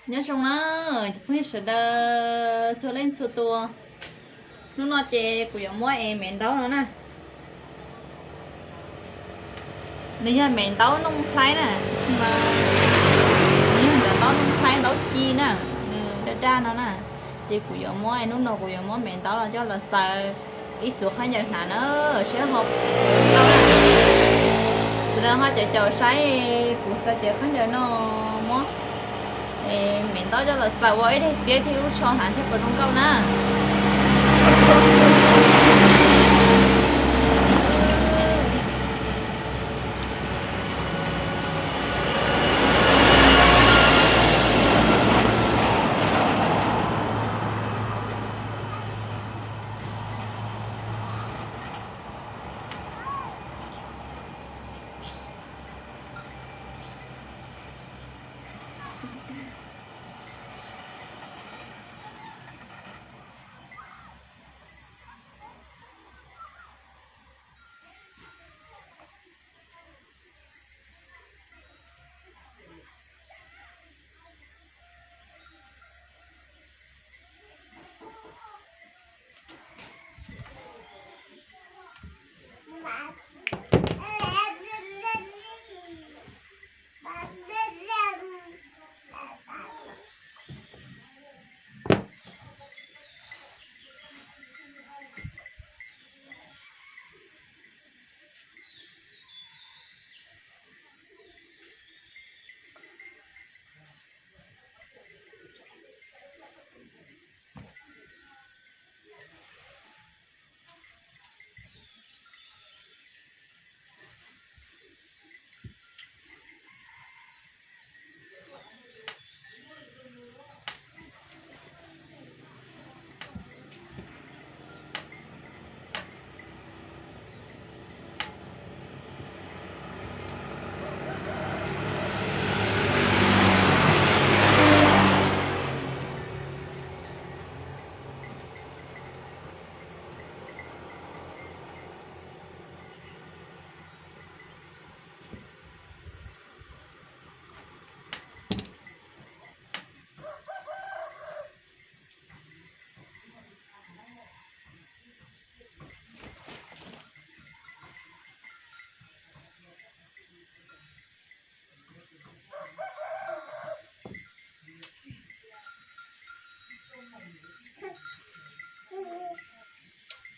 Nyob zoo na, cov phooj ywg sawv daws txhua leej txhua tus, hnub no ces kuv yuav muab es me ntaub no na. Nws yog me ntaub Nooj Thaib na, tab sis mas nws yog cov ntaub Nooj Thaib ntaub ci na, nws daj daj no na. Ces kuv yuav muab, hnub no kuv yuav muab me ntaub los coj los xaws ib xuv khaub ncaws hnav na, seb ho puas zoo nkauj na. Sawv daws ho caum caum saib kuv xaws cov khaub ncaws no muab me ntaub coj los xaws ua ib daim tiab thiab lub tsho hnav seb puas zoo nkauj na.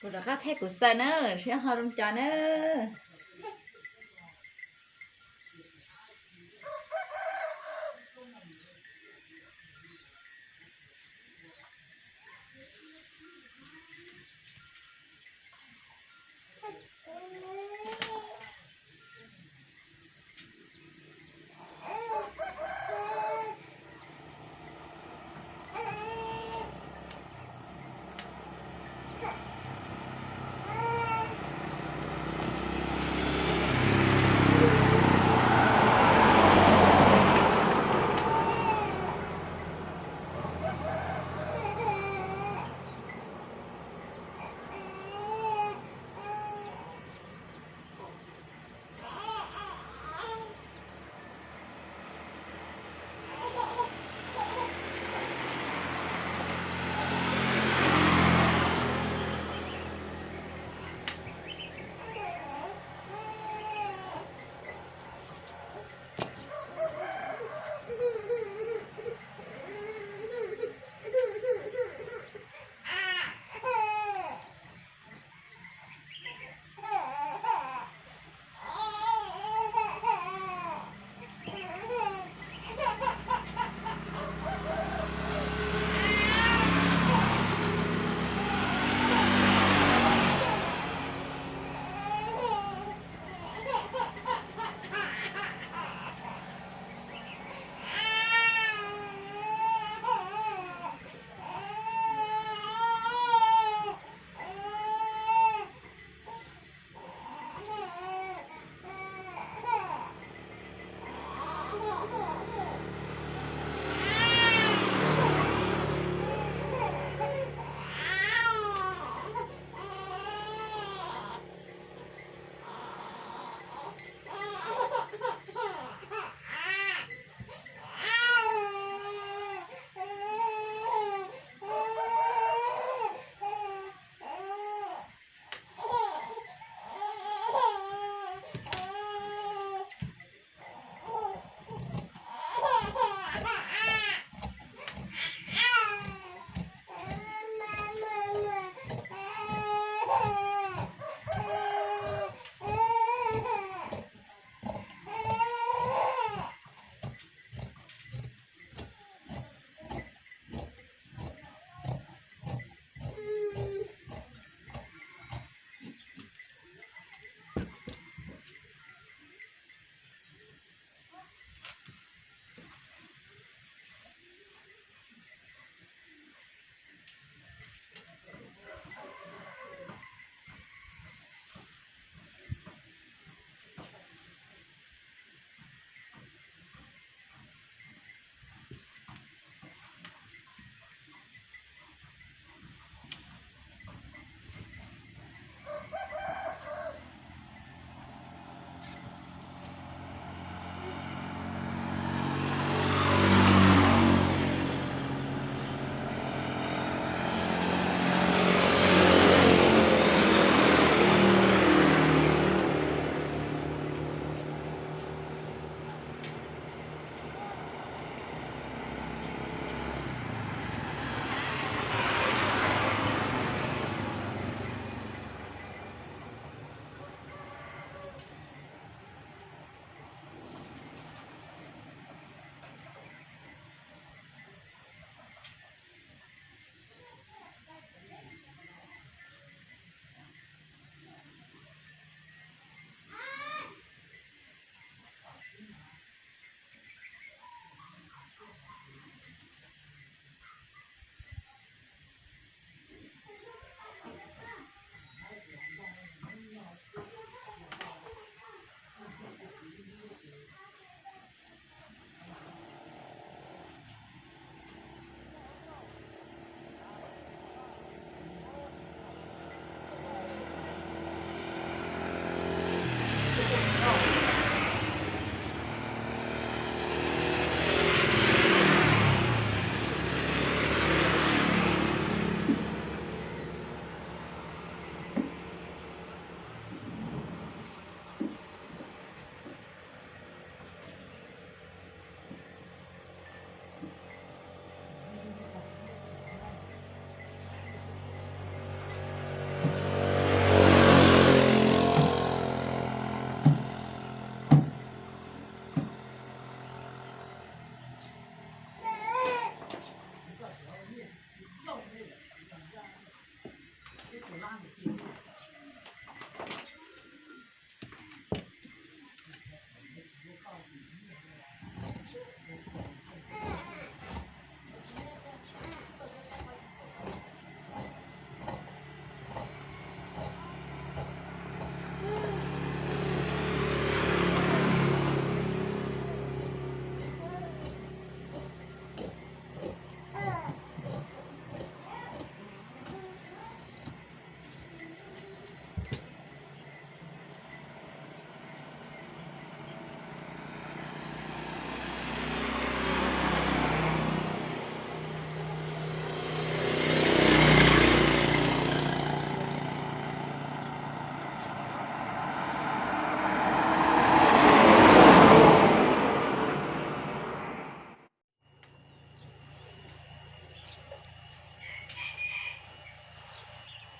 Kuv rov qab thaij kuv xaws na, seb ho zoo cas na.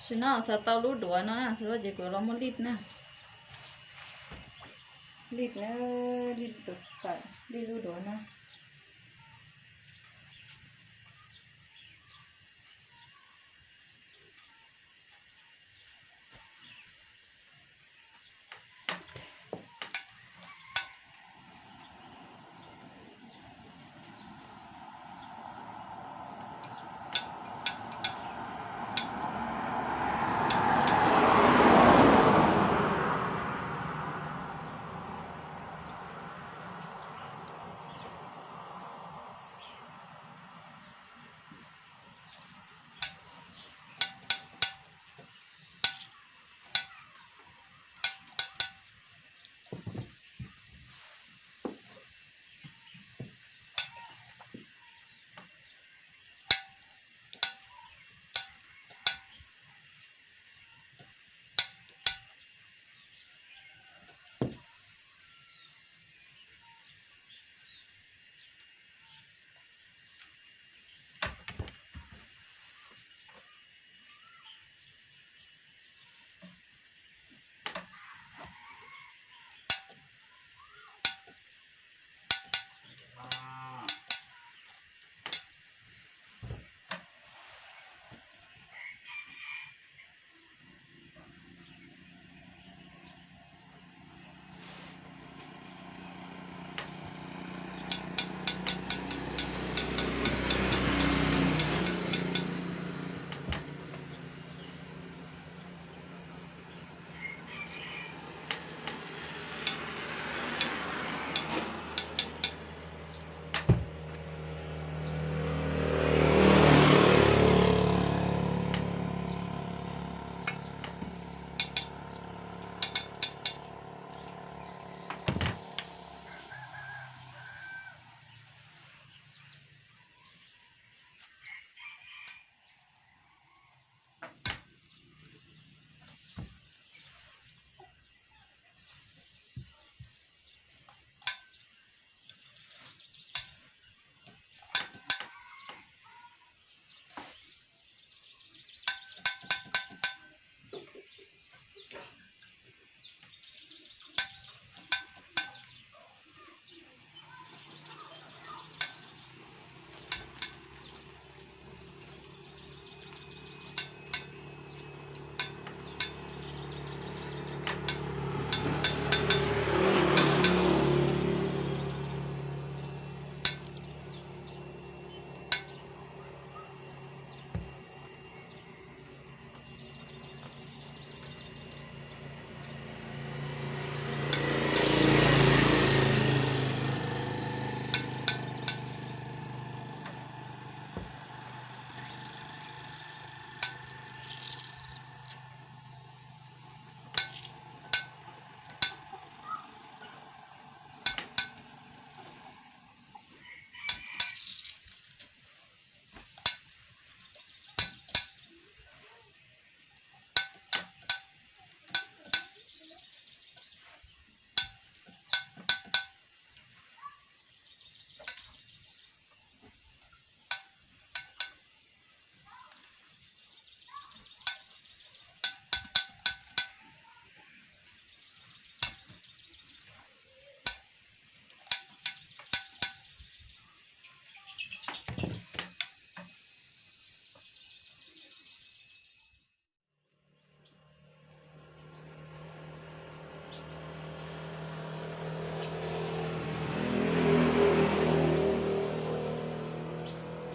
Tam sim no xaws tau lub duav no na, xaws tau ces kuv los muab lij na. Lij na, lij lub duav no.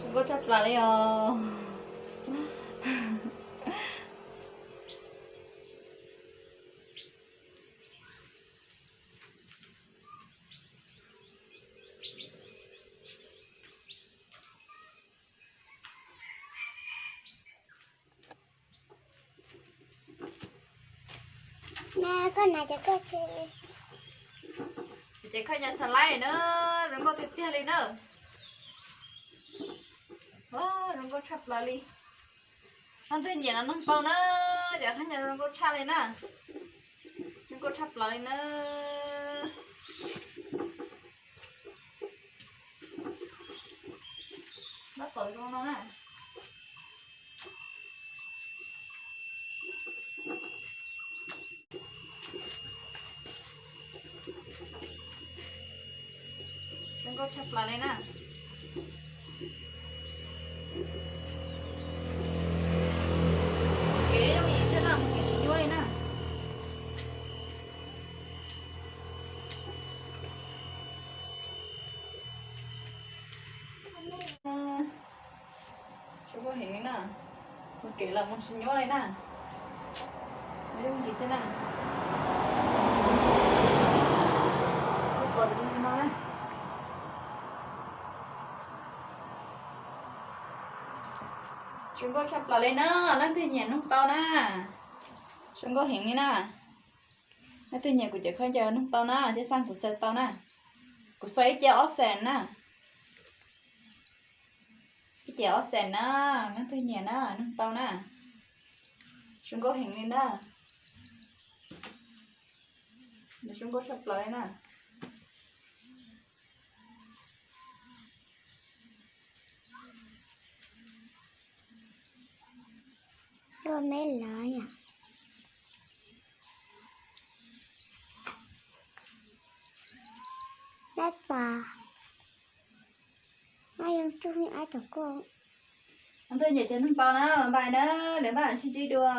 Zoo nkauj tshaj plaws li os. Ces koj nyav xas laib na, zoo nkauj tiag tiag li na. Zoo nkauj tshaj plaws li. Leej twg nyiam no noog paub na, ces hab nyiam zoo nkauj tshaj li na. Zoo nkauj tshaj plaws li na. Nab tom zoo no na. Nkauj tshaj plaws li na. Kev yooj yim xwb na, mus kev tsis nyuaj li na. Zoo nkauj heev li na. Mus kev los mus tsis nyuaj li na. Yooj yim xwb na. Pom li no na. Zoo nkauj tshaj plaws li na, leej twg nyiam nug tau na. Zoo nkauj heev li na. Leej twg nyiam kuv cov khaub ncaws nug tau na, thiab xaj kuv xaws tau na. Kuv xaws ib ce ob xees na. Ib ce ob xees na, leej twg nyiam na, nug tau na. Zoo nkauj heev li na. Nws zoo nkauj tshaj plaws li na. Ua me lawv yom. Nab pas, nab yoo tsuj me ab tom koj. Leej twg nyiam ces nug tau na, npaj na, lawv npaj sib ntsib dua.